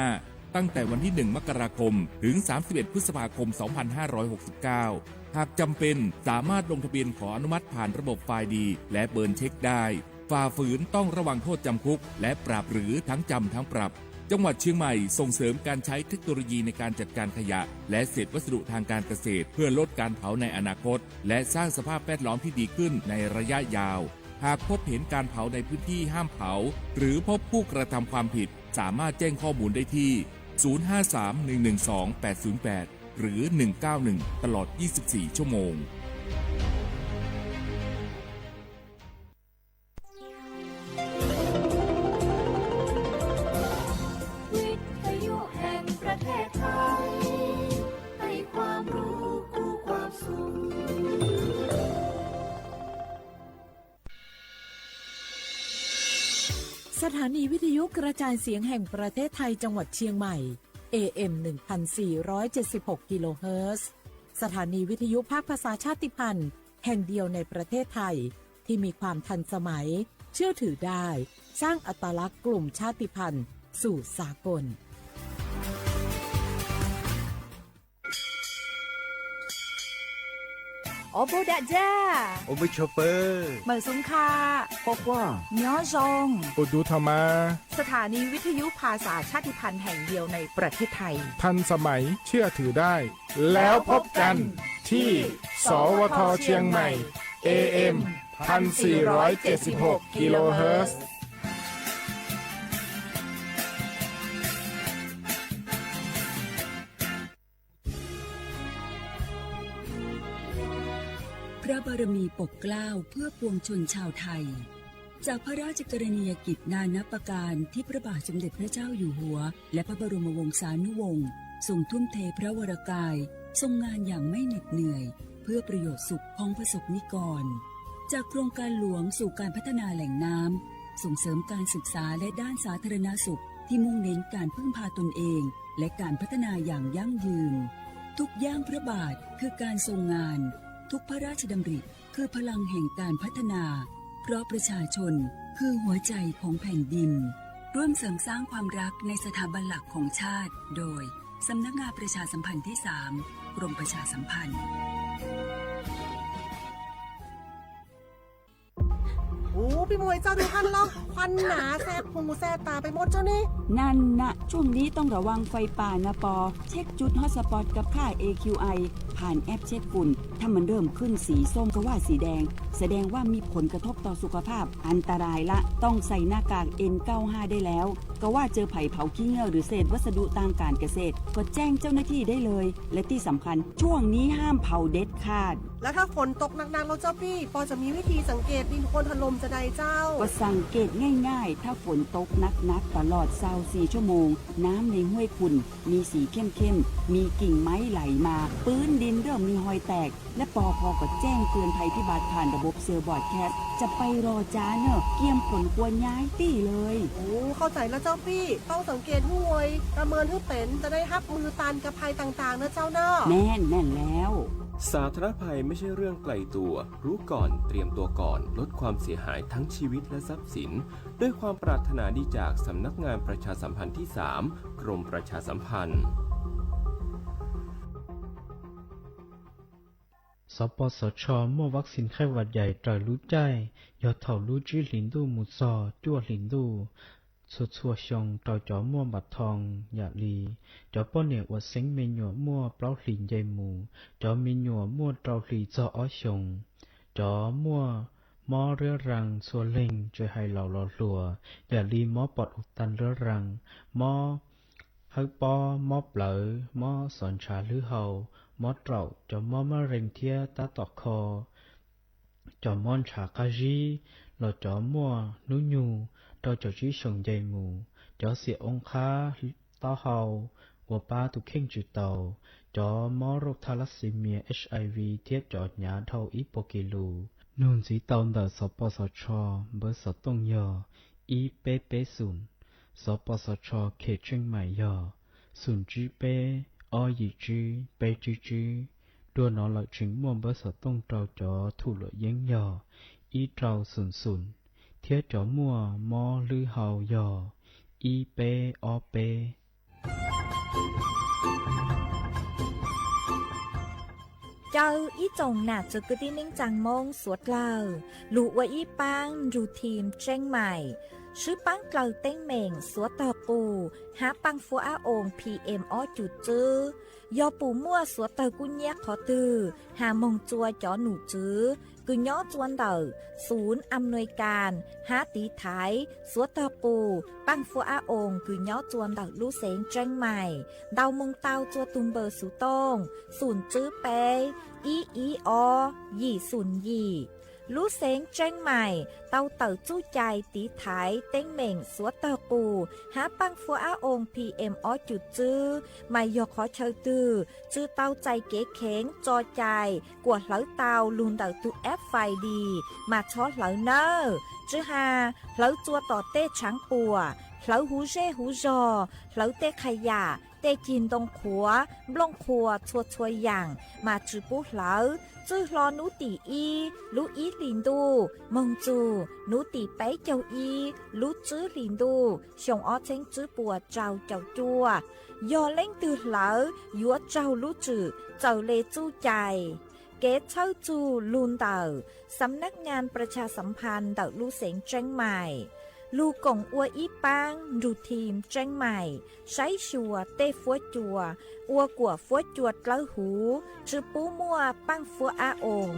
า ตั้งแต่วันที่ หนึ่ง มกราคม ถึง สามสิบเอ็ด พฤษภาคม สองพันห้าร้อยหกสิบเก้า หากจำเป็น สามารถลงทะเบียนขออนุมัติผ่านระบบไฟล์ดี และเบิร์นเช็คได้ ฝ่าฝืนต้องระวังโทษจำคุก และปรับ หรือทั้งจำทั้งปรับ จังหวัดเชียงใหม่ส่งเสริมการใช้เทคโนโลยีในการจัดการขยะ และเศษวัสดุทางการเกษตร เพื่อลดการเผาในอนาคต และสร้างสภาพแวดล้อมที่ดีขึ้นในระยะยาว หากพบเห็นการเผาในพื้นที่ห้ามเผา หรือพบผู้กระทำความผิด สามารถแจ้งข้อมูลได้ที่ ศูนย์ห้าสาม หนึ่งหนึ่งสอง แปดศูนย์แปด หรือ หนึ่งเก้าหนึ่ง ตลอด ยี่สิบสี่ ชั่วโมง วิทยุแห่งประเทศไทย ให้ความรู้คู่ความสุข สถานีวิทยุกระจายเสียงแห่งประเทศไทยจังหวัดเชียงใหม่ เอเอ็ม หนึ่งพันสี่ร้อยเจ็ดสิบหก กิโลเฮิรตซ์ สถานีวิทยุภาคภาษาชาติพันธุ์แห่งเดียวในประเทศไทย ที่มีความทันสมัย เชื่อถือได้ สร้างอัตลักษณ์กลุ่มชาติพันธุ์สู่สากล Ua npuj dag zaj, ua npuj chua pawg, mawm xoo kha, quaj quaj, nyob zoo, ua ntuj tha mas. สถานีวิทยุภาษาชาติพันธุ์แห่งเดียวในประเทศไทย ทันสมัย เชื่อถือได้ แล้วพบกันที่ สวท เชียงใหม่ เอเอ็ม พันสี่ร้อยเจ็ดสิบหก กิโลเฮิรตซ์ พระบารมีปกเกล้าเพื่อปวงชนชาวไทย จากพระราชกรณียกิจนานับประการที่พระบาทสมเด็จพระเจ้าอยู่หัว และพระบรมวงศานุวงศ์ ทรงทุ่มเทพระวรกาย ทรงงานอย่างไม่เหน็ดเหนื่อย เพื่อประโยชน์สุขของประสบนิกร จากโครงการหลวงสู่การพัฒนาแหล่งน้ำ ส่งเสริมการศึกษาและด้านสาธารณสุข ที่มุ่งเน้นการพึ่งพาตนเอง และการพัฒนาอย่างยั่งยืน ทุกย่างพระบาทคือการทรงงาน ทุกพระราชดำริคือพลังแห่งการพัฒนา เพราะประชาชนคือหัวใจของแผ่นดิน ร่วมเสริมสร้างความรักในสถาบันหลักของชาติ โดย สำนักงานประชาสัมพันธ์ที่สาม กรมประชาสัมพันธ์ โอ้ พี่หมวยเจ้า ดูท่านลอง ควันหนาแสบหูแสบตาไปหมดเจ้านี่ นั่นนะ ช่วงนี้ต้องระวังไฟป่านะปอ เช็คจุดฮอตสปอตกับค่า เอคิวไอ ผ่านแอปเช็คฝุ่น ถ้ามันเริ่มขึ้นสีส้มก็ว่าสีแดง แสดงว่ามีผลกระทบต่อสุขภาพ อันตรายละ ต้องใส่หน้ากาก เอ็นเก้าห้า ได้แล้ว ก็ว่าเจอไผ่เผาขี้เง่าหรือเศษวัสดุทางการเกษตร ก็แจ้งเจ้าหน้าที่ได้เลย และที่สำคัญ ช่วงนี้ห้ามเผาเด็ดขาด แล้วถ้าฝนตกหนักๆ แล้วเจ้าพี่ ปอจะมีวิธีสังเกตดินโคลนถล่มจะใดเจ้า ก็สังเกตง่ายๆ ถ้าฝนตกหนักๆ ตลอดซาวสี่ชั่วโมง น้ำในห้วยขุ่นมีสีเข้มๆ มีกิ่งไม้ไหลมา พื้นดินเริ่มมีฮอยแตก และปอพอก็แจ้งเตือนภัยพิบัติผ่านระบบเซลล์บรอดแคสต์ จะไปรอจ้าเนอะ เกียมขนครัวย้ายตี้เลย โอ้ เข้าใจแล้วเจ้าพี่ ต้องสังเกตห้วย ประเมินให้เป็น จะได้ฮับมือตันกับภัยต่างๆ นะเจ้าเนาะ แม่น แม่นแล้ว สาธารณภัยไม่ใช่เรื่องไกลตัว รู้ก่อน เตรียมตัวก่อน ลดความเสียหายทั้งชีวิตและทรัพย์สิน ด้วยความปรารถนาดีจากสำนักงานประชาสัมพันธ์ที่สาม กรมประชาสัมพันธ์ สปสช muaj vaccine khaib vam yais raws lub caij yog thaum lub tsib hlis ntuj mus txog cuaj hlis ntuj txhua txhua xyoo rau cov muaj npam thoo yam li cov poj niam uas xeeb me nyuam muaj plaub hlis nce mus, cov me nyuam muaj rau hlis txog ob xyoos, cov muaj mob riab raas txhua leeg tsis hais laus los hluas, yam li mob pom u tas riab raas, mob hawb pob, mob plawv, mob xov ntshav hlwb hau, mob raum, cov mob mab rees thiab tab tom kho, cov mob ntshav qab zib, los cov muaj hnub nyoog rau caum tsib xyoos nce mus, cov xiam oo qhab taub hau uas pab tus kheej tsis tau, cov mob rauj tha las xi mias, hiv, thiab cov hnyav dhau ib puas kis lus. Nug ntxiv tau ntawm sosj npawb xov tooj yog ib peb peb xoom, sosj khev tsheej maim yog xoom tsib peb ob yim tsib peb tsib tsib. Dua no lawm tseem muaj npawb xov tooj rau cov thum luam yeeb yog ib rau xoom xoom, thiab cov muaj mob hlwb hau yog ib peb ob peb. Caw ib tsoom nam txwv kwv tij neej tsaa Moob suav dlawg lug ua ib paab nrug thim Tseeb Maim, swb paab dlaws teeb meem suav tawg qus hab paaj fuab ab oos P M ob cum txwb. Yog pum muaj suav tawg kub nyiab qhov twg has moog tsua cov num tswv kws nyob tsua ntawm Xum Am Nuis Kas hab tiv thaiv suav tawg qus paaj fuab ab oos kws nyob tsua ntawm lub xeev Tseeb Maim, ntau moog tau tsua tug npawb xuv tooj xum tswb peb ib ib ob yim xum yim. Lub xeev Tseeb Maim tau tawm txuj cai tiv thaiv teeb meem suav tawg qus hab paaj fuab ab oos P M ob cum txwb, mas yog qhov chaw twg tsi tau txais kev kheev tso cai kuas hlawv tau lug ntawm tug F I D mas txhob hlawv nawb. Tsi has hlawv tsua tom tej tshaav puam, hlawv huv zej huv zog, hlawv tej qha yam, tej cig ntoo qhuav, nplooj qhuas txhua txhua yaam mas tsi pub hlawv. Txwj hlo nub tim ib lub ib hlis ntuj moog txug nub tim peb caug ib lub tswb hlis ntuj xyoo ob txheeb tswb puas rau caum cuaj. Yog leej twg hlawv yuav raug lub tswm txawm le txuj cai. Kev txhawb txug lug ntawm Xam Nab Ngas Pras Tshas Xam Phas ntawm lub xeev Tseeb Maim lug koom ua ib paab nrug thim Tseeb Maim saib xyuas tej fuab cua ua kuas fuab cua dlawb huv, tsi pub muaj paaj fuab ab oos.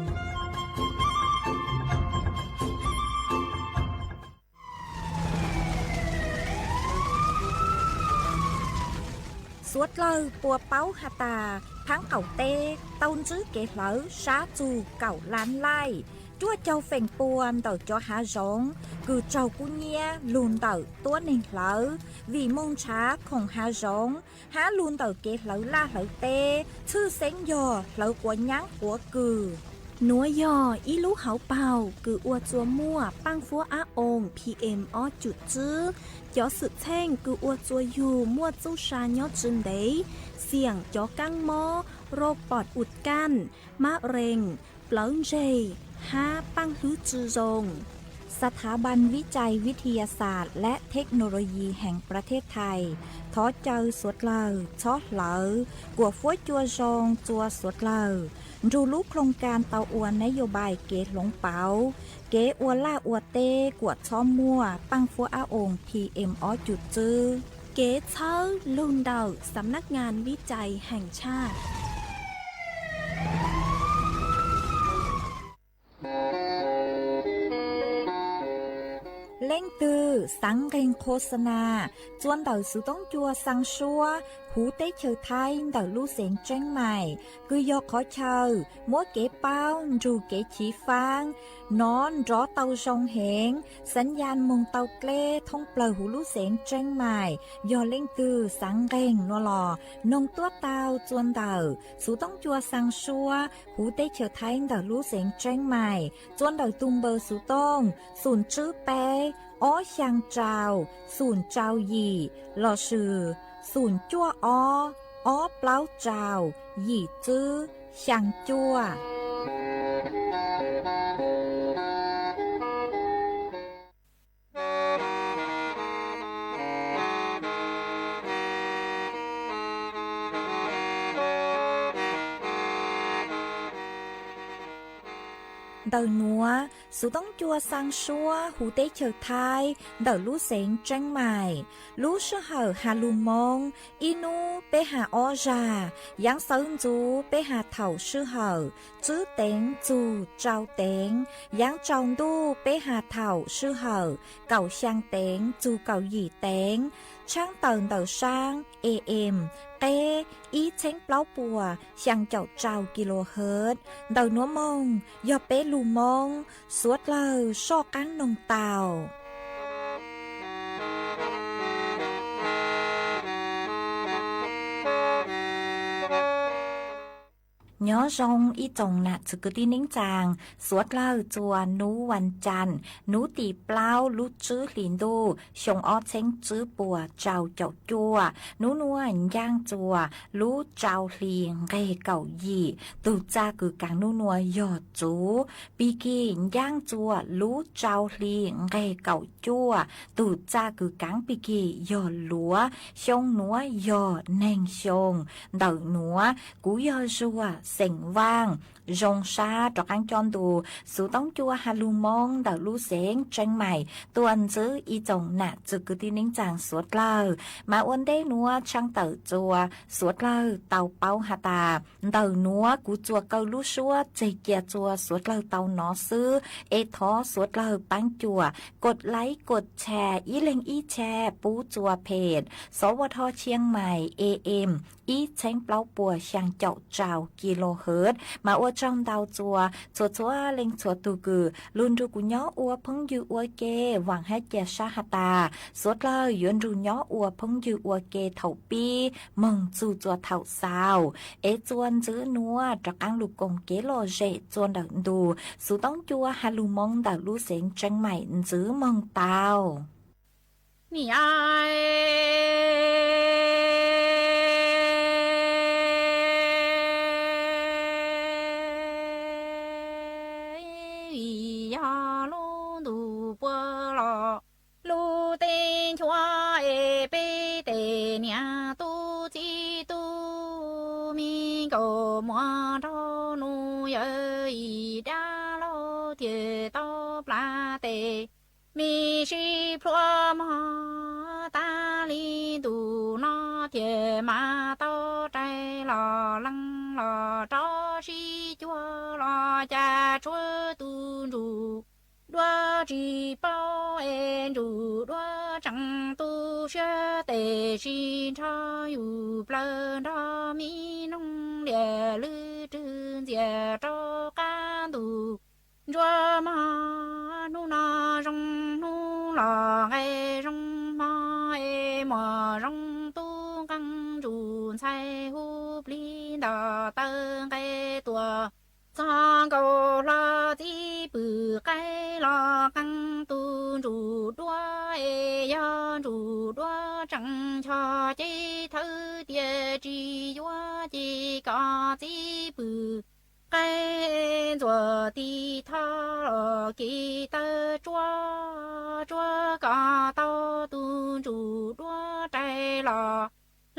Suav dlawg puas paub has tas, phaab qaum teb tau ntsib kev hlawv sab txug kaum lab laij, ruaj caug feem pua ntawm cov hav zoov kws raug kub nyiab lug ntawm tuab neeg hlawv, vim moog nrhav khoom hav zoov hab lug ntawm kev hlawv laj hlawv teb, tshwj xeeb yog hlawv quav nyaab quav kws. Nuav yog ib lub hauv paug kws ua tsua muaj paaj fuab ab oos P M ob cum tswb. Cov xwm txheej kws ua tsua yug muaj txuj sa nyob tsi ntev, xiam cov kaab mob, rau pom us kaj, mab rees, plawv ntseg, hab paaj hlwb tsi zoo. Sa tha ban vib cai vib thi ya xas lab thej no lo yis heev pla thej thais thov caw suav dlawg txhob hlawv kuas fuab cua zoo tsua suav dlawg nrug lub khloos kas tau ua nab yos npais kev hloov pauv kev ua laj ua teb kuas txhob muaj paaj fuab ab oos P M ob cum tswb. Kev txhawb lug ntawm Xam Nab Ngas Vib Cai Heem Tshaj. Leej twg xaav nqeeg qho xa nas tsua ntawm xuv toob cua xaa suab huv teb chaws Thaib ntawm lub xeev Tseeb Maim, kws yog qhov chaw muab kev paub nrug kev chiv faab nov nrov tau zoo heev, xaav ya moog tau dleb thoob plawg huv lub xeev Tseeb Maim. Yog leej twg xaav nqeeg nuav los noog tuab tau tsua ntawm xuv toob cua xaa suab huv teb chaws Thaib ntawm lub xeev Tseeb Maim tsua ntawm tug npawb xuv tooj xum tswb peb ob xyaa rau xum rau yim lossis xum cuaj ob ob plaub rau yim tswb xyaa cuaj. Ntawm nuav, xuv toob cua xaa suab huv teb chaws Thaib ntawm lub xeev Tseeb Maim. Lub sij hawm has lug Moob, ib nub peb has ob zag, yaav xawv ntxuv peb has thaum sij hawm tswb teev txug rau teev, yaav tsaus ntuj peb has thaum sij hawm kaum xyaa teev txug kaum yim teev, tshaab tawm ntawm saab A M qeb ib txheeb plaub puas xyaa caum rau kilohertz. Ntawm nuav moog yog peb lug Moob, suav dlawg soj qaab noog tau. Nyob zoo ib tsoom nam txwv kwv tij neej tsaa, suav dlawg tsua nub vas cas, nub tim plaub lub tswb hlis ntuj xyoo ob txheeb tswb puas rau caum cuaj. Nub nuav ncaaj tsua lub rau hli nqeg kaum yim, tug txaj kws kaav nub nuav yog txuv. Pig kig ncaaj tsua lub rau hli nqeg kaum cuaj, tug txaj kws kaav pig kig yog luav. Xyoo nuav yog neeg xyoo. Ntawm nuav kuv yog Zuag xeem Vaaj zoo sab rov qaab coj ntu xuv toob cua ha lug Moob ntawm lub xeev Tseeb Maim tuaj ntxwv ib tsoom nam txwv kwv tij neej tsaa suav dlawg. Mas ua ntej nuav tshaaj tawm txuas suav dlawg tau paub has tas, ntawm nuav kuv txuas kaw lub suab tseg cia txuas suav dlawg tau nov xwb, es thov suav dlawg paab cuam kov laib kov tshaj ib leeg ib tshaj pub txuas phem xov ua dho Tshiab Mais E M ib txheeb plaub puas xyaa caum rau kis lus hawv mas ua tsaug ntau txuas txhua txhua leej txhua tug kws lug nrug kuv nyob ua phooj ywg ua ke. Vaam hab ca sab has tas suav dlawg yuav nrug nyob ua phooj ywg ua ke thaum pib moog txug txuas thaum xaus, es txuas ntxwv nuav rov qaab lug koom kev lom zem txuas ntawm ntu xuv toob cua ha lug Moob ntawm lub xeev Tseeb Maim ntxwv moog tau. Ni vim yog lub ntuj puab los lub teb nchuav es peb tej niam tub txiv tub mi nkaus muam nraug nus yawm yij dab laug thiaj tau plam tes me sib plhuav mog. Tas li ntuj no thiaj mas tau rais los lees los rov sib cuag los cas tshuav tus ntsuj duav tsis paub es ntsuj duav tseem tu siab tes sis nrho yus plawg nrog mi noog liam lwm rwg ntxias rau qab ntuj ntsuav mog. Hnub no zoo hnub los nqe zoo hmo es muam zoo tub nqeeg ntsuj ntxhais hu plig ntog taw nqe tuaj txog nkaus hlo txiv pwm qaib los qee tus ntsuj duav es yog ntsuj duav tseem ncho ces thawj tiam tsis yuav ces kom txiv pwm qaib ntxuav tiv thov los kis taw tsuab tsuab kom tau tus ntsuj duav rais los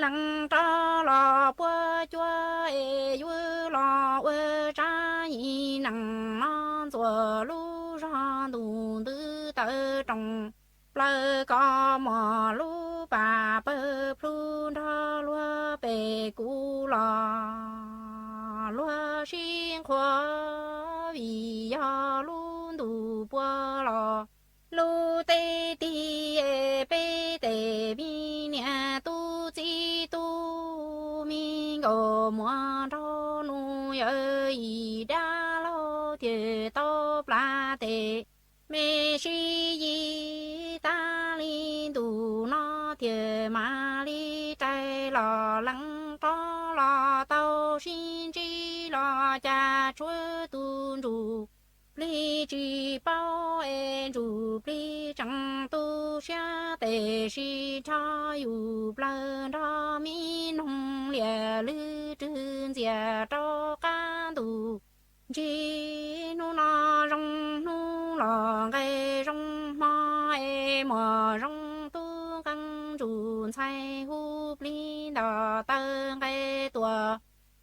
lees rov los puab cuab es yuav los ua tsab yim neeg no ntxuav lub zog ntuj ntws taw roos plaws kom muam lub pam pawg plhu nrog luag pem kuv los luag sib nqhuav vim yog lub ntuj puab los lub teb tig es peb tej me niam tub txiv tub mi nkaus muam nraug nus yawm yij dab laug thiaj tau plam tes me sib yig. Tas li ntuj no thiaj mam li rais los lees rov los tau sib ntsib los cas tshuav tus ntsuj plig tsis paub es ntsuj plig tseem tu siab tes sis nrho yus plawg nrog mi noog liam lwm rwg ntxias rau qab ntuj ntsig. Hnub no zoo hnub los nqe zoo hmo es muam zoo tub nqeeg ntsuj ntxhais hu plig ntog taw nqe tuaj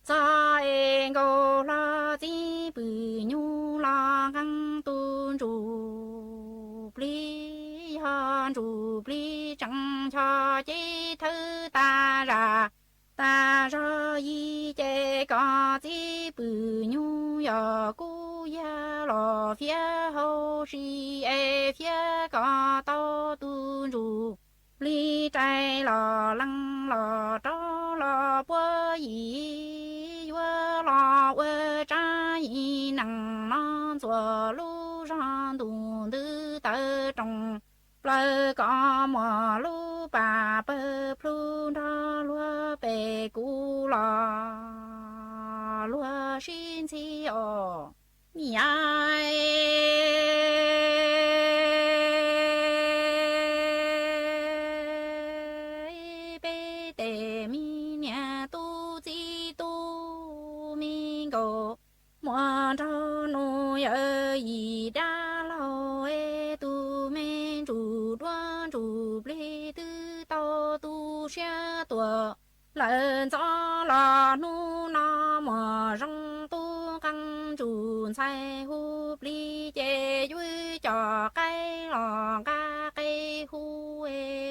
txog es nkaus hlo txiv pwm nyuj los nqee tus ntsuj plig yog ntsuj plig tseem ncho ces thawj tas zam tas zog yig ces kom txiv pwm nyuj yog kub yag los fiab hau si es fiab kom tau tus ntsuj plig rais los lees los rov los puab yim yuav los ua tsab yim neeg no ntxuav lub zog ntuj ntws taw roos plaws kom muam lub pam pawg plhu nrog luag pem kuv los luag sib ntxhi os. Niam, peb tej me niam tub txiv tub me nkaus muam nraug nus yawm yij dab laug es tus me ntsuj duav ntsuj plig twb tau tu siab tuaj lawm ntxov los hnub no muam zoo ntxhais hu plig ces yuav cov qaib los nqa qe hu,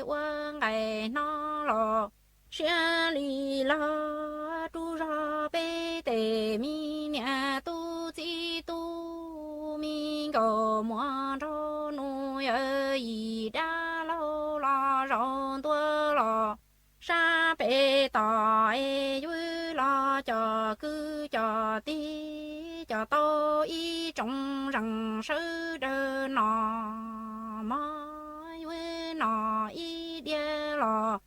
ua nqaim hno los siab li los rub zog peb tes me niam tub txib tub me nkaus muam nraug nus yawm yim dab laug los zaum ntua los sab pem tod es yuav los cov kwv cov tij cov tau ib tsoom zeej sawv daws no mog, yuav no ib diav los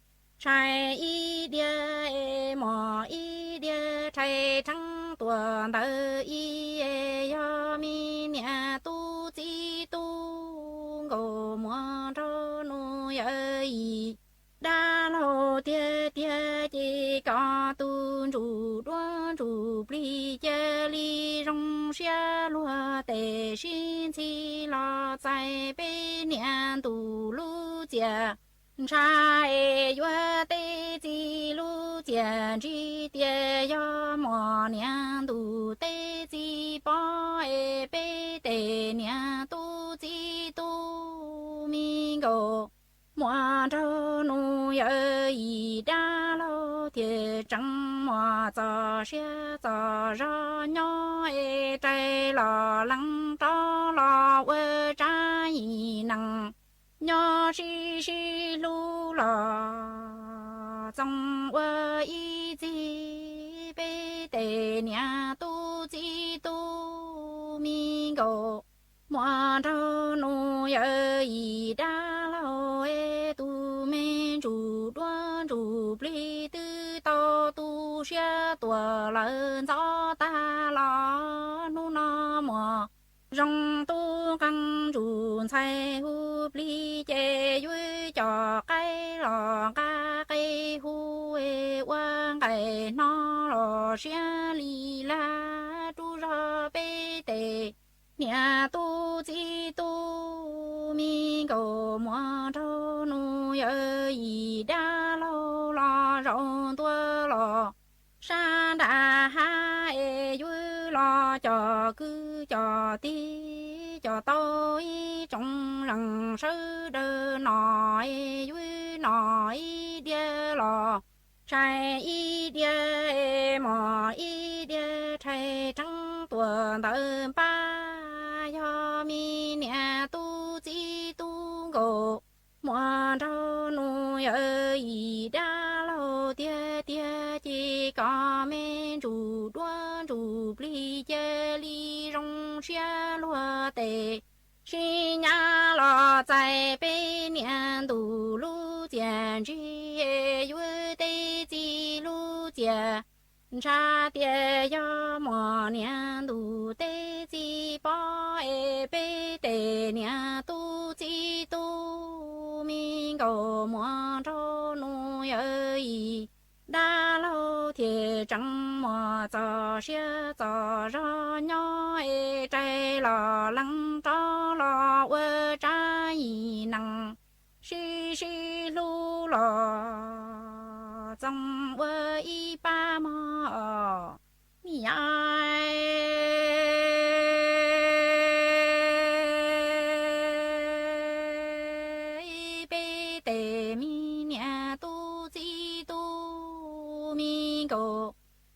tshais ib diav es mos ib diav rhais rheeb tuam ntawd ib es yog me niam tub txib tub nkaus muam nraug nus yawm yim dab laug tiag tiag ces koj tus ntsuj duab ntsuj plig cia li zoo siab luag tes sib ntxhi los txais peb niam ntus lub txiaj ntsha es yuav teb txiv lub txiaj ntsig tias yog mos niam ntus teb txiv pog es peb tes niam tub txib tub me nkaus muam nraug nus yawm yim dab laug thiaj tseem muaj txoj sia txoj zog nyob es rais los lees rov los ua tsab yim neeg nyob sib sib hlub los txoos ua ib txhij peb tes niam tub txib tub me nkaus muam nraug nus yawm yim dab laug es tus me ntsuj duab ntsuj plig twb tau tu siab tuam lawm ntxov tag los hnub no muam zoo tub qee ntsuj ntxhais hu plig ces yuav cov qaib los nqa qe hu es ua nqaim hno los siab li lag rub zog peb tes niam tub txib tub me nkaus muam nraug nus yawm yim dab laug los zaum ntua los sab nram hav es yuav los cov kwv cov tij cov tau ib tsoom zeej sawv daws no es yuav no ib diav los tshais ib diav es mos ib diav rhais rheeb tuam ntawd npab yog me niam tub txib tub nkaus muam nraug nus yawm yim dab laug tiag tiag ces koj me ntsuj duab ntsuj plig cia li zoo siab luag tes sib nyab los txais peb niam ntus lub txiaj ntsig yuav teb txiv lub txiaj ntsha tias yog mos niam ntus teb txiv pog es peb tes niam tub txib tub me nkaus muam nraug nus yawm yim dab laug thiaj tseem muaj txoj sia txoj zog nyob es rais los lees rov los ua tsab yim neeg sib sib hlub los txoos ua ib pab mog. Me nyuam peb tes me niam tub txib tub me nkaus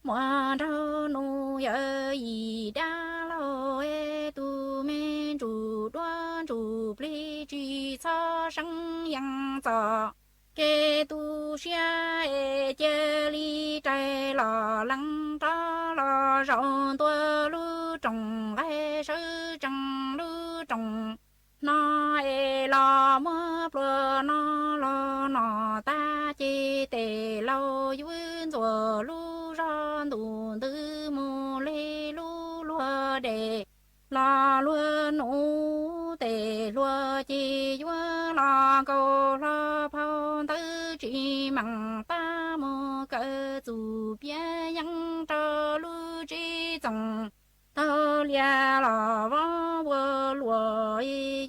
muam nraug nus yawm yim dab laug es tus me ntsuj duab ntsuj plig tsis txhob seeb yeej txoj kev tu siab es cia li rais los lees rov los zaum ntua lub rooj nqaij sawv tsees lub rooj no es los muab plua no los no tag ces tes laus yuav ntxuav lub zog ntuj ntws mus li lub luag dej los luag nuv tes hluas ces yuav los nkaus hlo phau ntawv tsis meem tab mus kaw txuj piav yeeb rau lub tsev txoos taug lias los vov ua luam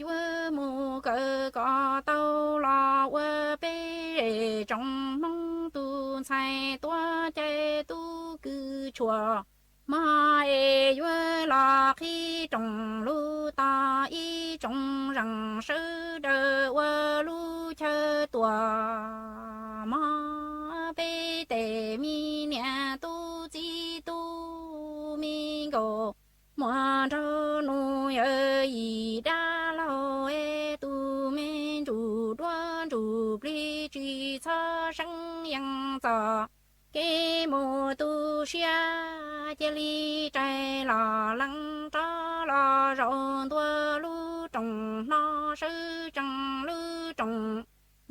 yuav mus kaw kom tau los ua peb tsoom Hmoob tus ntxhais tuav cai tub kwv tshuam mog es yuav los qhib rooj lub tog ib tsoom zeej sawv daws ua lub chaw tuam mog. Peb tej me niam tub txiv tub me nkauj muam nraug nus yawm yij dab laug es tus me ntsuj duab ntsuj plig tsis txhob seev yeej txoj kev mus tu siab, cia li rais los lees rov los zaum ntua lub rooj hno sawv tsees lub rooj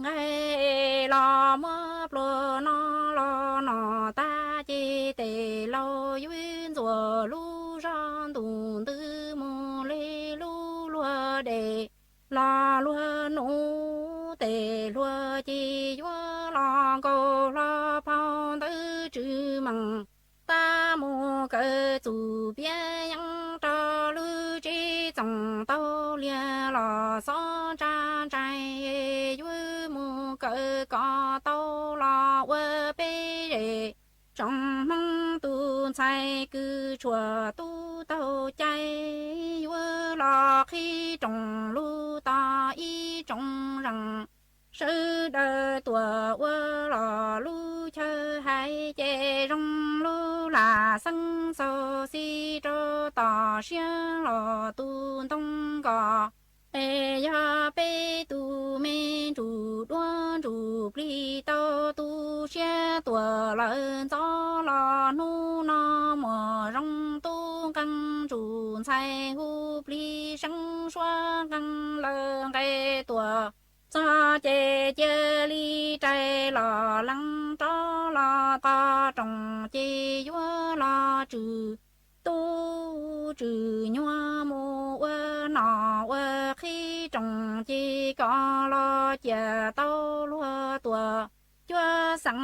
nqaij los muab pluas no los no tag ces tej laug yuav ntxuav lub zog ntuj ntws mus li lub luag dej los luag nus, tej hluas ces yuav los nkaus hlo phau ntawv tswv meej tag mus kaw txuj piab yeeb rau lub tsev txoos tau liag los xob ntsa ntsais yuav mus kaw kom tau los ua peb zej tsoom Hmoob tus ntxhais kws tshuav tub taug cai yuav los qhib rooj lub tog ib tsoom zeej sawv daws tuaj ua los lub chaw hais ces zoo lub lam xeeb xaus xis rau tom siab los tu ntoo nkos. Es yog peb tus me ntsuj duab ntsuj plig tau tu siab tuaj lawm ntxov los hnub no muaj zoo tub nqeeg ntsuj ntxhais hu plig seev suab nqeeg lawm nqe tuaj txog ces cia li rais los lees rov los qhib rooj ces yuav los tswm tub tswm nyuag mus ua nom ua qhib rooj ces kom los cia tau luag tuaj cuab xeem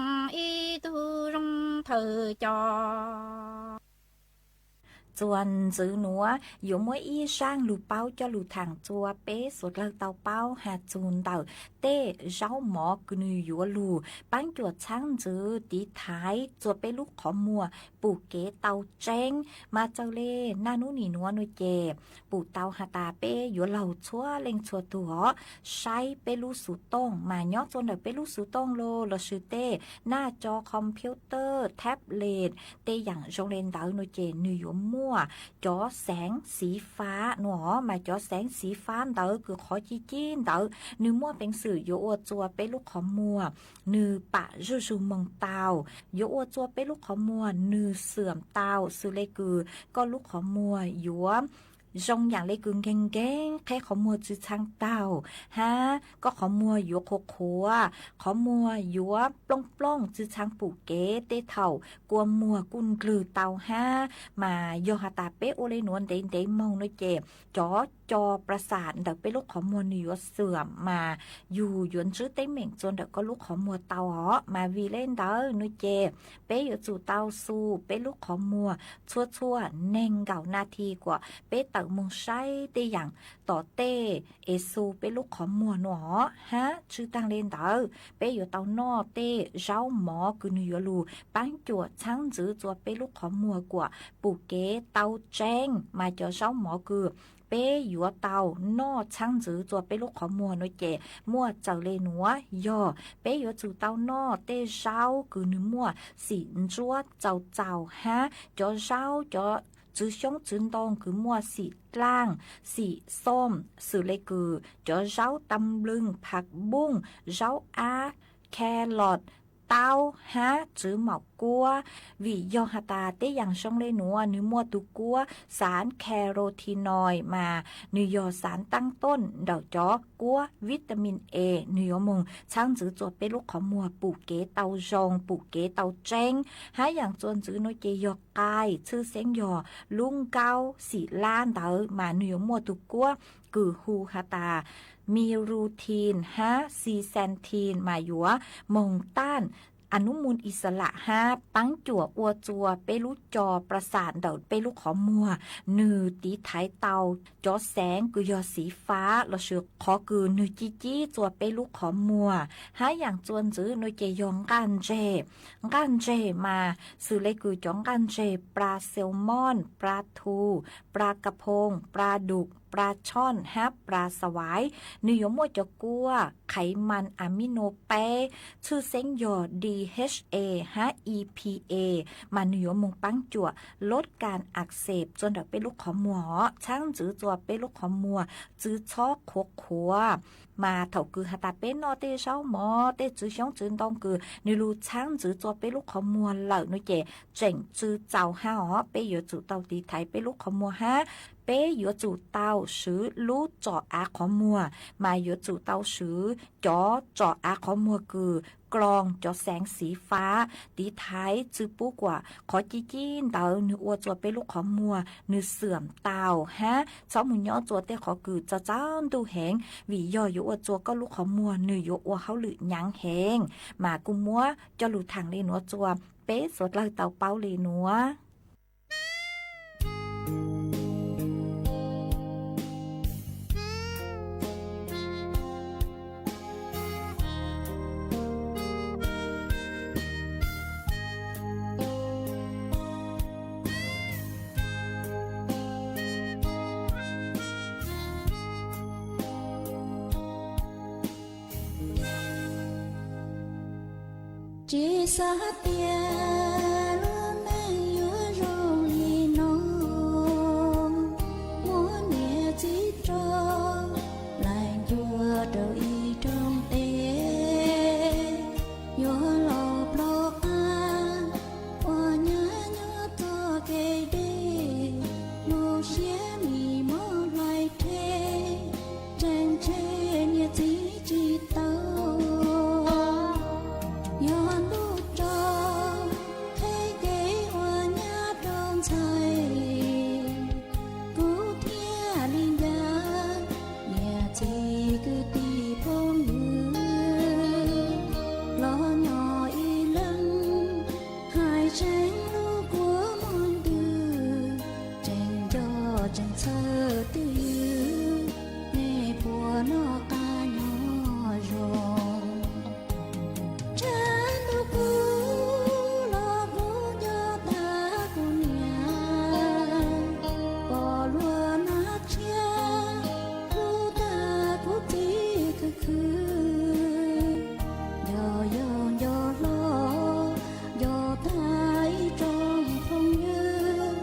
ib tug zoo thawj coj. Txuas ntxiv nuav yuav muab ib zaaj lug paub coj lug thaam txua peb suav dlawg tau paub has txug ntawm tej zaub mov kws nwg yuav lug paab cuam txhaab ntxiv tiv thaiv txua peb lub qhov muag pum kev tau tseeb. Mas txawm le naj nub nim nuav nuav ces pum tau has tas peb yuav laug txhua leej txhua tug os saib peb lub xuv tooj mas nyob txua ntawm peb lub xuv tooj los lossis tej naj co computer, tablet tej yaam zoo le ntawd nuav ces nwg yuav muaj cov xeev xiv fab nuav os. Mas cov xeev xiv fab ntawd kws qhov ci ci ntawd nwg muaj peev xwm yuav ua txua peb lub qhov muag nwg pam zuj zug moog tau, yuav ua txua peb lub qhov muag nwg xuam tau, xws le kws koj lub qhov muag yuav zoo yaam le kws nkeeg nkeeg, qheb qhov muag tsi txhab taug, hab koj qhov muag yuav qhuav qhuav, qhov muag yuav plooj plooj tsi txhab pum kev, tej thaum kua muag kuj ndlwg tau hab. Mas yog has tas peb ua le nuav ntev ntev moog nuav ces cov co pra xas ntawm peb lub qhov muag nwg yuav xuam mas yug yuav ntsib teeb meem txua ntawm koj lub qhov muag tau os. Mas vim le ntawd nuav ces peb yuav tsum tau xu peb lub qhov muag txhua txhua neeg nkaum nas this kuas peb tawm moog saib tej yaam tom tej es xu peb lub qhov muag nuav os. Hab tsi taag le ntawd peb yuav tau noj tej zaub mov kws nwg yuav lug paab cuam txhaab ntxiv txua peb lub qhov muag kuas pum kev tau tseeb. Mas cov zaub mov kws peb yuav tau noj txhaab ntxiv txua peb lub qhov muag nuav ces muaj txawm le nuav, yog peb yuav tsum tau noj tej zaub kws nwg muaj xim ntsuab txaus txaus hab cov zaub cov txwv xyoob txwv ntoo kws muaj xim dlaaj xim xoom, xws le kws cov zaub ta nplwg, phav npuj, zaub ab, carrot, taub hab txwv maum kuab. Vim yog has tas tej yaam zoo le nuav nwg muaj tug kuab xaav carotenoid mas nwg yog xaav taab tooj ntawm cov kuab vitamin A, nwg yuav moog txhaab ntxiv txua peb lub qhov muag pum kev tau zoo pum kev tau tseeb. Hab yaam txuas ntxiv nuav ces yog qaij, tshwj xeeb yog lub nkaub xim lab ntawd mas nwg yuav muaj tug kuab kws hu has tas mirutin hab zeaxanthin mas yuav moog taaj Anub Moon Ixalas hab paab cuam ua txua peb lub co plas xam ntawm peb lub qhov muag, nwg tiv thaiv tau cov xeev kws yog xiv fab lossis qhov kws nwg ci cib txua peb lub qhov muag. Hab yaam txuas ntxiv nuav ces yog nqaj ntseg. Nqaj ntseg mas xws le kws cov nqaj ntseg plas salmon, plas thu, plas kaphoo, plas dum, plas tshooj hab plas xavaiv, nwg yuav muaj cov kuaj qhaiv mas amino peb, tshwj xeeb yog D H A hab E P A, mas nwg yuav moog paab cuam lub kas ak xes txua ntawm peb lub qhov muag os, txhaab ntxwv txua peb lub qhov muag, txwv txhob qhuav qhuav. Mas thaum kws has tas peb noj tej zaub mov, tej txwv xyoob txwv ntoo kws nwg lug txhaab ntxwv txua peb lub qhov muag lawm nuav ces tseem txwv txaus hab os. Peb yuav tsum tau tiv thaiv peb lub qhov muag hab peb yuav tsum tau swv lub tsom av qhov muag, mas yuav tsum tau swv cov tsom av qhov muag kws kloog cov xeev xiv fab tiv thaiv txwv pub kuas qhov ci cib ntawd nwg ua txua peb lub qhov muag nwg xwam tau hab txhob moog nyob txua tej qhov kws txaus txaus ntuj heev, vim yog yuav ua txua koj lub qhov muag nwg yuav ua hauj lwm nyaav heev. Mas kuv muab coj lug thaam le nuav txua peb suav dlawg tau paub le nuav. Tsis xav tias lub neej yuav zoo li no, muab niam txiv tso, laim ncua rau ib rooj teb, yuav los ploj qab ua nyab nyob txoj kev deb, lub siab mi mob hlais rhe, tseem tseg niam txiv tsis tau. Yog ntuj tso, qheb kev ua nyab rau ntxhais, kuv thiaj li ncav niam txiv kwv tij phooj ywg los nyob ib leeg. Hais tseeb lub kua muag ntws, tseem nco tseem txhawj twj ywm, nej puas noj qab nyob zoo? Tshav ntuj kub los kuv nco tag kuv niam, pom luag nab tshiab hlub tag kuv txiv khwv khwv. Nco yau nco hlob, nco tag ib tsoom phooj ywg,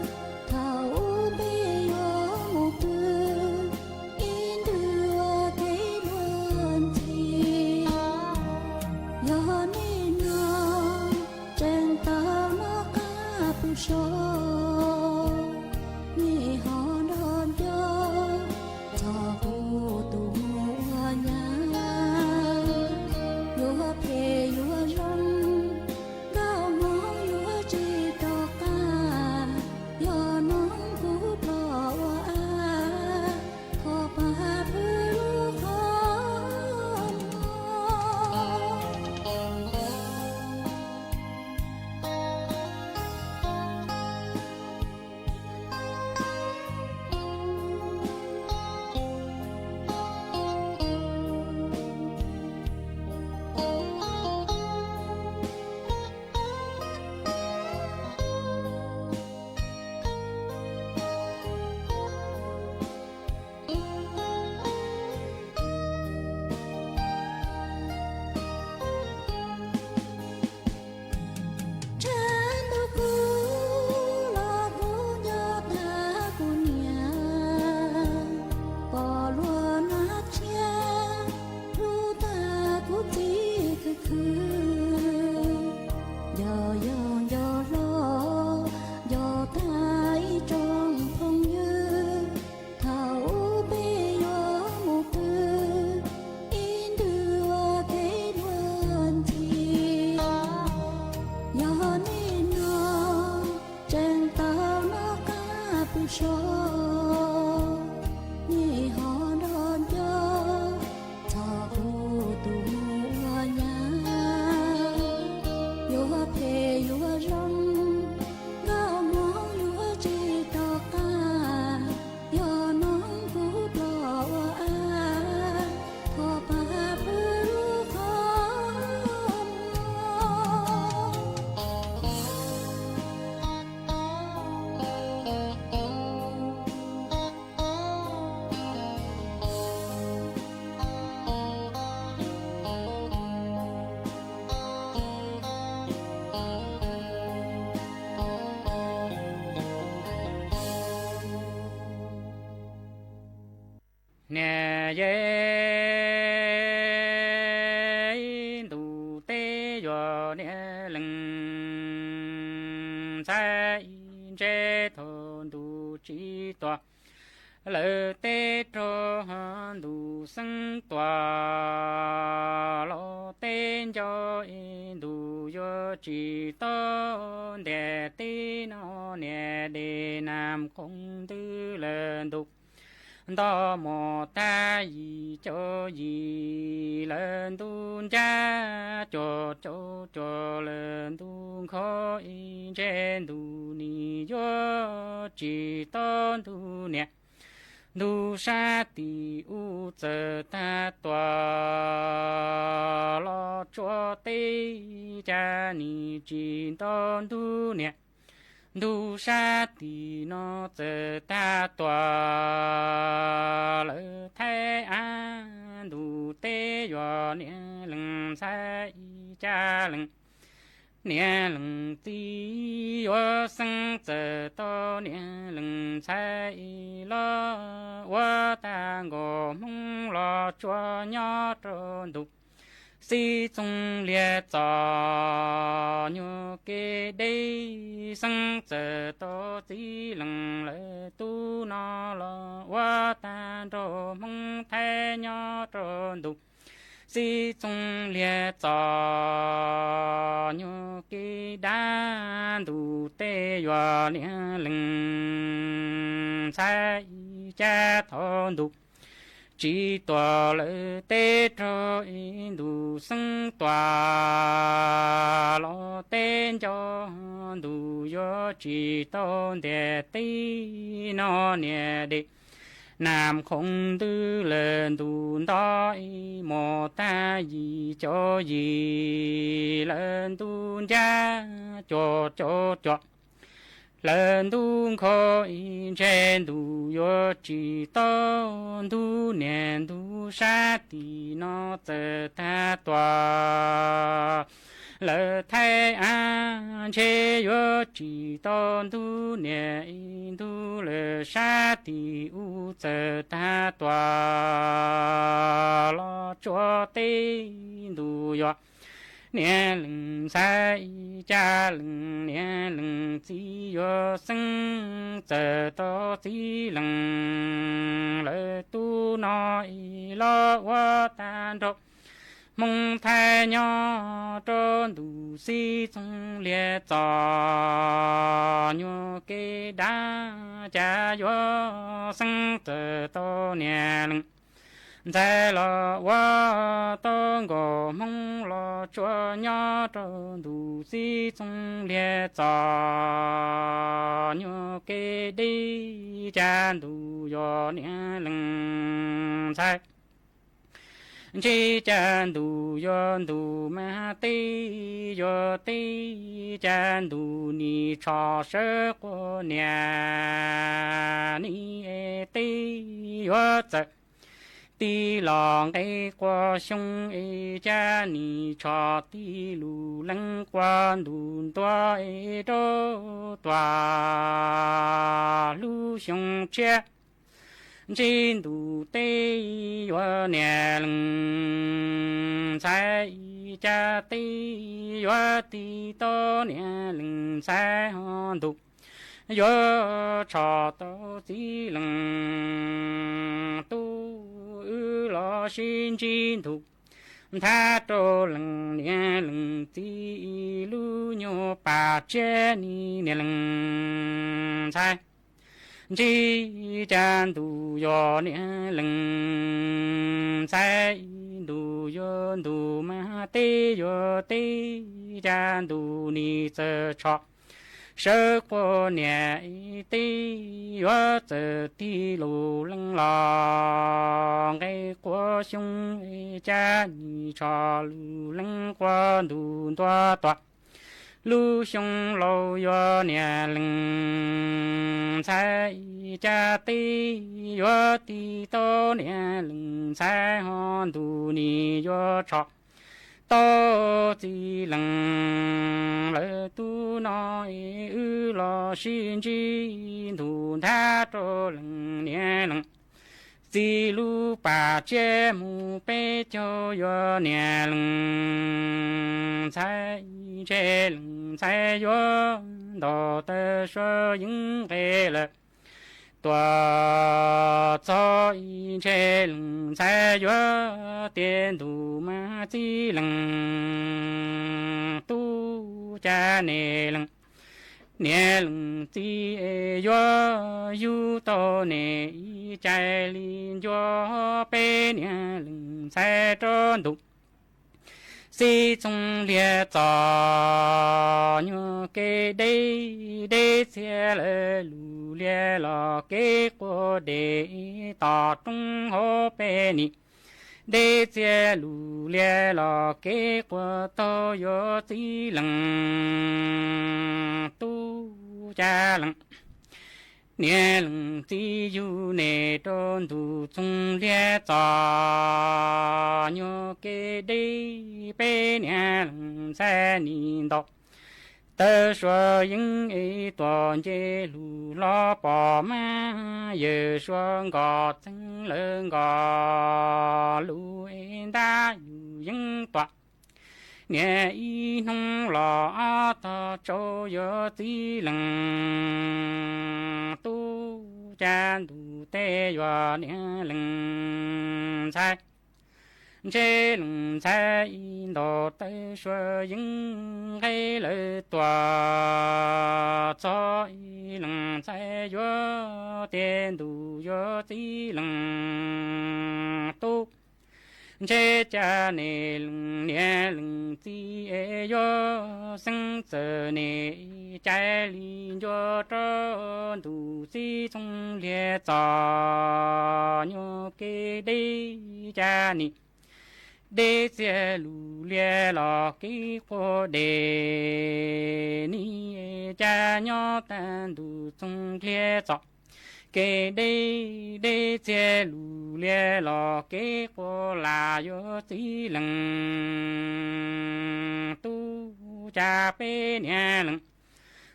thaum ub peb yuav mus pw ib ntwg ua kev luag ntxhi. Yog nej no tseem tau noj qab pw so, nej ho nrog nco txog kuv tus muam ua nyab. Yuav phem yuav zoo, nkauj hmoob yuav tsis rov qab, yog hmoob kuv ploj ua av, thov pab pw lub qhov muag. Yej ib ntus teb yuav niam lees ntxhais, ntshe thaum ntuj tsis tuam lawv teb raug ntuj xeeb tuam los teb ncauj ib ntus yuav tsis tau ntiam teb no niam dej nam qoos ntws lawm ntuj nto mus tag yim caum yim lawm ntuj ncab cuaj caum cuaj lawm ntuj nkhaus ib ntshe ntuj nim yuav tsis tau ntuj niam ntuj sab tim u txawm tag tuam los tsuas teb cas nim tsis ntau ntuj niam ntuj sab tim no txawm tag tuam lawm thaib av ntuj teb yuav niam lees ntxhais ib cas lees niam lees txiv yuav xeeb txawm tau niam lees ntxhais los ua tag nkaus hmoob los tsuas nyob rau ntuj xib txoov liag txom nyuag kev deb xeeb txawm tau txiv lees lawm tub no los ua tag nraug hmoob thaib nyob rau ntuj xib txoov liag txom nyuag kev dab ntuj teb yuav niam lees ntxhais ib cas thaum ntuj tsis tuam lawv teb raug ib ntus xeeb tuam los teb ncauj ntuj yuav tsis tau ntiam teb no niam dej nam qoos ntws lawm ntuj nto mus tag yim caum yim lawm ntuj ncab cuaj caum cuaj lawm ntuj nkhaus ib ntshe ntuj yuav tsis tau ntuj niam ntuj sab tim no txawm tag tuam lawm thaib av ntshe yuav tsis tau ntuj niam ib ntuj lawm sab tim u txawm tag tuam los tsuas teb ntuj yuav niam lees ntxhais ib cas lees niam lees txiv yuav xeeb txawm tau txiv lees lawm tub no ib los ua tag nraug hmoob thaib nyob rau ntuj xib txoov liag txom nyuag kev dab cas yuav xeeb txawm tau niam lees ntxhais los ua tau nkaus hmoob los tsuas nyob rau ntuj xib txoov liag txom nyuag kev deb cas ntuj yuav niam lees ntxhais ntshe cas ntuj yuav ntuj mas teb yuav teb cas ntuj nim tsho sawv quas niam nim teb yuav txawm tib los nqe quas xyoo es cas nim tsho tib lus leej quas ntuj ntuav es rau tuam lub xyoo tshiab ntshe ntuj teb yuav niam lees ntxhais cas teb yuav tib tau niam lees ntxhais ho ntuj yuav tsho tau txiv lees tub wb los sib ntsib ntuj nthab rau lees niam lees txiv ib lub nyuag pas tsiab ni niam lees ntxhais ntshe cas ntuj yuav niam lees ntxhais ntuj yuav ntuj mas teb yuav teb cas ntuj nim txawm tsho sawv quas niam teb yuav txawm tib lus leej los nqe quas xyoo cas nim tsho lus leej quas ntuj ntuav tuam lub xyoo laus yuav niam lees ntxhais cas teb yuav tib tau niam lees ntxhais ho ntuj nim yuav tsho tau txiv lees lawm tub no wb los sib ntsib ntuj nthab rau lees niam lees txiv lub pas tsiab mus peb caug yuav niam leej ntxhais, ntshe leej ntxhais yuav ntaus taw suav yeeb nqe lawm. Tuaj txog ib ntshe leej ntxhais yuav tiav ntuj mas txiv leej tub cas niam leej, niam leej txiv yuav yug tau niam ib cai li ncua peb niam leej ntxhais rau ntuj. Xib Txoov Liag txom nyuag kev deb, deb txiag lawm lus liag los kev quaj deb, tom roob hauv peb nim deb txiag lus liag los kev quaj taug yuav txiv leej tub cas leej, niam leej txiv yug niam rau ntuj. Txoov Liag txom nyuag kev deb, peb niam leej ntxhais nim ntaus taw suav yeeb es tuam nce lug hlo pom mas yawg suav nkos txeeg lawv nkos lus es ntab yug yeeb tuam niam ib hnub los ob tog tsau yuav txiv leej tub cas ntuj teb yuav niam leej ntxhais. Ntshe leej ntxhais ib ntaus taw suav yeeb nqe lawm tuaj txog ib leej ntxhais yuav tiav ntuj yuav txiv leej tub. Ntshe cas niam leej, niam leej txiv es yuav xeeb txawm niam ib cai li ncua rau ntuj. Xib Txoov Liag txom nyuag kev deb cas nim deb txiag lus liag los kev quaj deb, nim cas nyob tag ntuj. Txoov Liag txom kev deb, deb txiag lus liag los kev quaj lam yuav txiv leej tub cas peb niam leej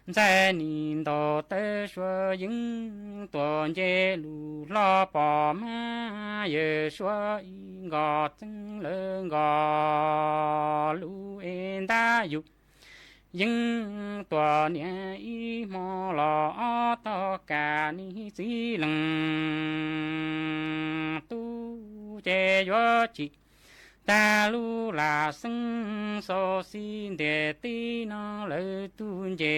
ntxhais nim ntaus taw suav yeeb tuam nce lug hlo pom mas yawg suav ib nkos txeeg lawv nkos lus es ntab yug yeeb tuam niam ib hmo los ob tog kas nim txiv leej tub ces yuav tsim tag lub lam xeeb xauv xib ntiag teb no lawv tug nce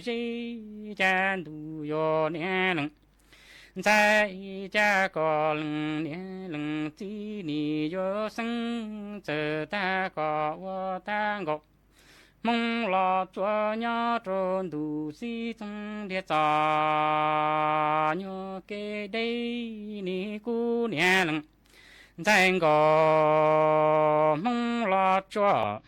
zeb cas ntuj yuav niam leej ntxhais cas kom leej niam leej txiv nim yuav xeeb txawm tag kom ua tag nkaus. Hmoob los tsuas nyob rau ntuj. Xib Txoov Liag txom nyuag kev deb nim kuv niam leej ntxhais nkaus Hmoob los tsuas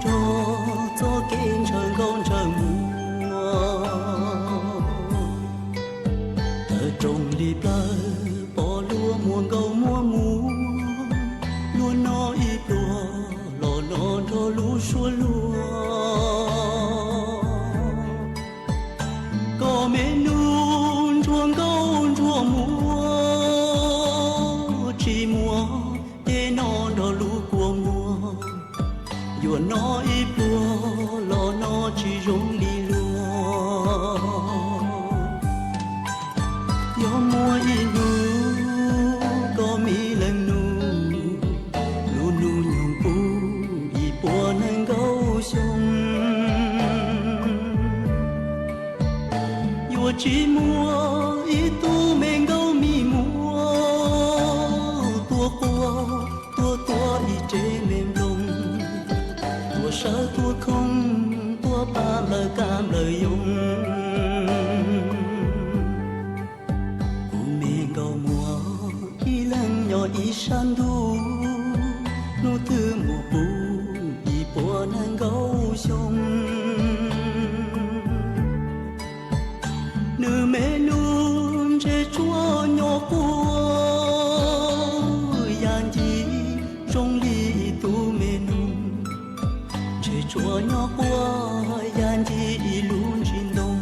Nrog txoj kev ntshaw nkauj ntshaw muag, tawm rooj li plawv pom luag muag nkauj muag muag, luag no ib pluag los no nrog lub suab luag. Koj me nus ntsuag nkauj ntsuag muag, tsis muaj tej no nrog lub kua muag, yuav no ib pluag los no tsis zoo li luag. Yog muaj ib hnub koj me leej nus, lub hnub nyoog puv ib puas nees nkaum xyoo, yuav tsis muaj ib tug me nkauj me muag tuaj quaj tuaj tuav ib rev me nplooj, tuaj sawv tuaj khoov tuaj pab nplawm kab nplawm yoog. Kuv me nkauj muag ib leeg nyob ib sab ntuj, hnub twg muaj puv ib puas nees nkaum xyoo. Nws me nus ntshe tsuas nyob quaj yam ncig zoo li ib tug me nus, ntshe tsuas nyob quaj yam ncig ib lub ntsis ntoo.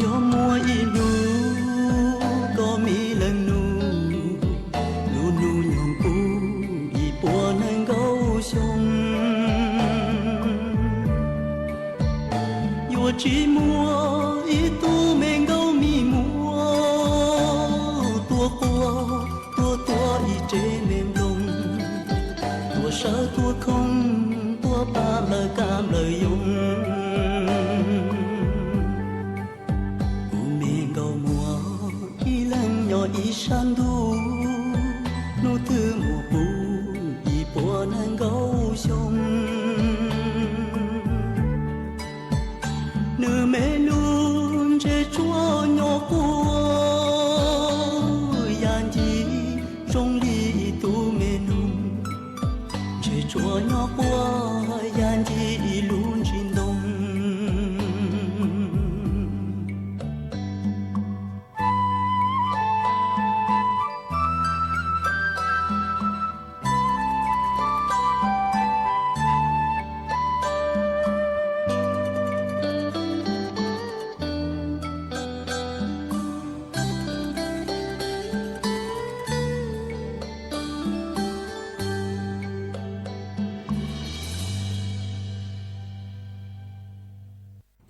Yog muaj ib hnub koj me leej nus, lub hnub nyoog puv ib puas nees nkaum xyoo, yuav tsis muaj ib tug me nkauj me muag tuaj quaj tuaj tuav ib rev me nplooj, tuaj sawv tuaj khoov tuaj pab nplawm kab nplawm yoog. Kuv me nkauj muag ib leeg nyob ib sab ntuj, hnub twg muaj puv ib puas nees nkaum xyoo. Nws me nus ntshe tsuas nyob quaj yam ncig zoo li ib tug me nus, ntshe tsuas nyob quaj yam ncig ib lub ntsis ntoo.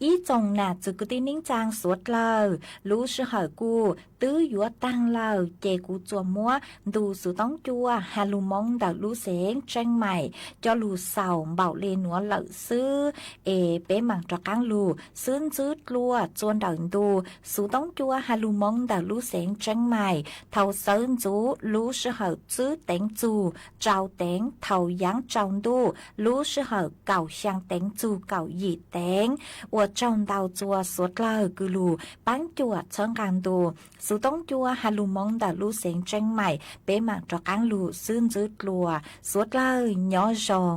Ib tsoom nam txiv kwv tij neej tsaa suav dlawg, lub sij hawm kuj twb yuav taag lawm, ces kuv tsuas muab ntu xuv toob cua Ha Lug Moob ntawm lub xeev Tseeb Maim coj lug xaus npaum le nuav lawm xwb, es peb maam rov qaab lug xwb ntxwb dlua txua ntawm ntu xuv toob cua Ha Lug Moob ntawm lub xeev Tseeb Maim. Thaus xawv ntxuv lub sij hawm tsib teev txug rau teev, thaus yaav tsaus ntuj lub sij hawm kaum xyaa teev txug kaum yim teev. Ua tsaug ntau txua suav dlawg kws lug paab cuam txhawb nqaa ntu xuv toob cua Ha Lug Moob ntawm lub xeev Tseeb Maim. Peb maam rov qaab lug xwb ntxwb dlua, suav dlawg nyob zoo.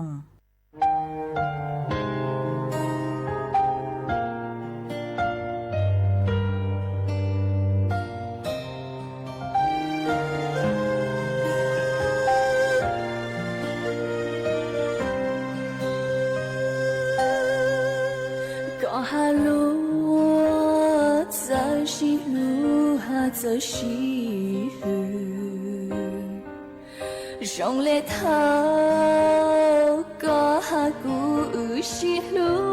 Koj has lug, txawj sib hlub has txawj sib hwm, zoo le thawj koj has kuv wb sib hlub.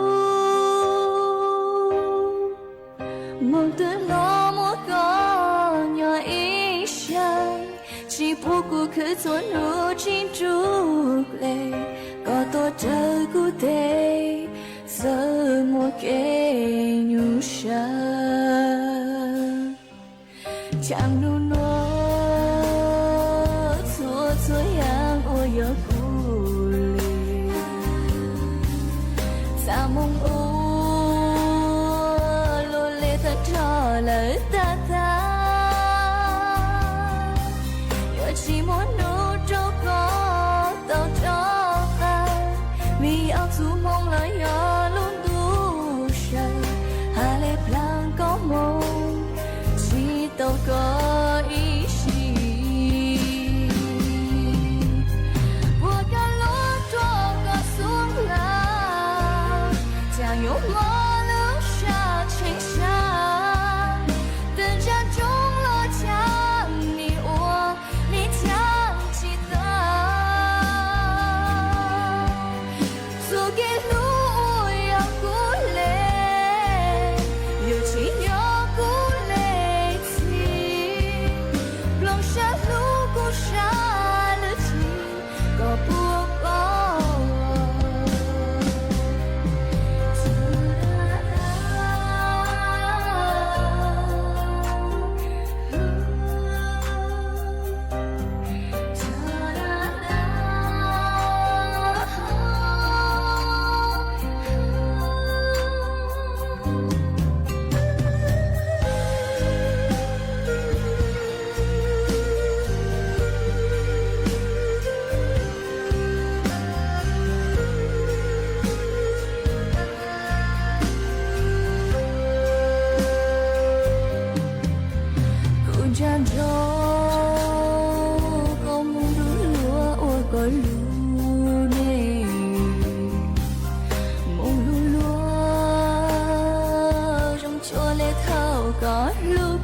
Moog txug nuav muaj koj nyob ib sab, Tsis pub kuv khwv txhua hnub tsis nruj ple, koj tuaj raws kuv tes, txawm muaj kev nyuaj siab. Tsam hnub no txhua txhua yam uas yog kuv li, txaj muag ua luag li tag nrho lawm tag tag. Yuav tsis muaj hnub rau koj tau rov qab, vim ob txoj hmoo los yog lub ntuj saw, hais li plaag koob hmoov tsis tau koj ib sim. Puas koj lub rua koj xub hlau, caag yuav mob lub sab tshee sab, twb ntsaj ntsoov los caag nim ua nim caag tsis tau. Txuj kev hlub uas yog kuv le, yuav tsis yog kuv le txhij, nplooj sab hlub kuv sab lub txhij, koj puas paub? Kuv nco ntsoov koj moog lug luag ua koj lub neej, moog lug luag zoo cuag le thaum koj hlub